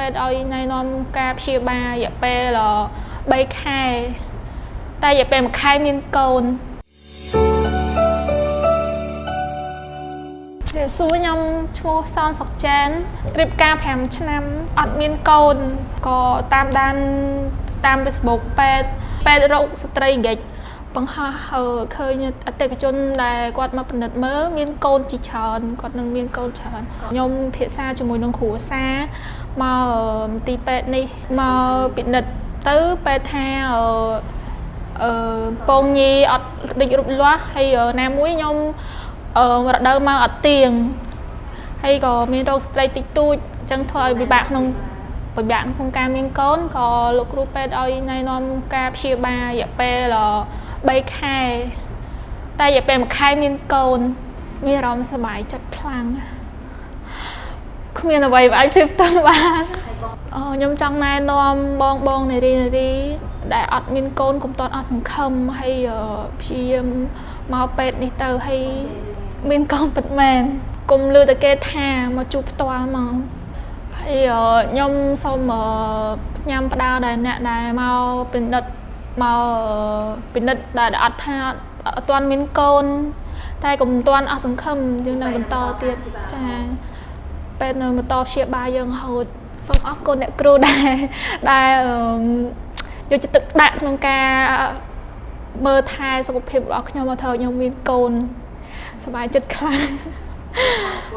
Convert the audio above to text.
ពេទ្យឲ្យណែនាំការព្យាបាលរយៈពេល3ខែតែរយៈពេល1ខែមានកូន ជំរាបសួរខ្ញុំឈ្មោះសនសុកចែនរៀបការ5ឆ្នាំអត់មានកូនក៏តាមដានតាម Facebook ពេទ្យពេទ្យរោគស្ត្រីហ្គិចបង្ហោះឃើញអតិថិជនដែលគាត់មកពិនិត្យមើលមានកូនជាច្រើនគាត់នឹងមានកូនច្រើនខ្ញុំពិភាក្សាជាមួយនឹងគ្រួសារមកមន្ទីរពេទ្យនេះមកពិនិត្យទៅពេទ្យថាអឺពងញីអត់ដេចរូបលាស់ហើយណាមួយខ្ញុំ រដូវមកអត់ទៀងហើយក៏មានរោគស្ត្រីតិចតួចអញ្ចឹងធ្វើឲ្យពិបាកក្នុងពិបាកក្នុងការមានកូនក៏លោកគ្រូពេទ្យឲ្យណែនាំការព្យាបាលរយៈពេល3ខែតែរយៈពេល1ខែមានកូនមានអារម្មណ៍សប្បាយចិត្តខ្លាំងគ្មានអ្វីអាចប្រៀបផ្ទឹមបានខ្ញុំចង់ណែនាំបងបងនារីនារីដែលអត់មានកូនកុំទាន់អស់សង្ឃឹមហើយព្យាយាមមកពេទ្យនេះទៅហើយមានកូនពិតមែនកុំលឺតែគេថាមកជួបផ្ទាល់មកហើយខ្ញុំសូមញ៉ាំផ្ដើដែលអ្នកដែលមកពិនិត្យមកពិនិត្យដែលអត់ថាអត់ទាន់មានកូនតែកុំទាន់អស់សង្ឃឹមយើងនៅបន្តទៀតចាពេទ្យនៅបន្តព្យាបាលយើងរហូតសូមអរគុណអ្នកគ្រូដែលដែលយកចិត្តទុកដាក់ក្នុងការមើលថែសុខភាពរបស់ខ្ញុំមកធ្វើខ្ញុំមានកូនសប្បាយចិត្តខ្លាំង។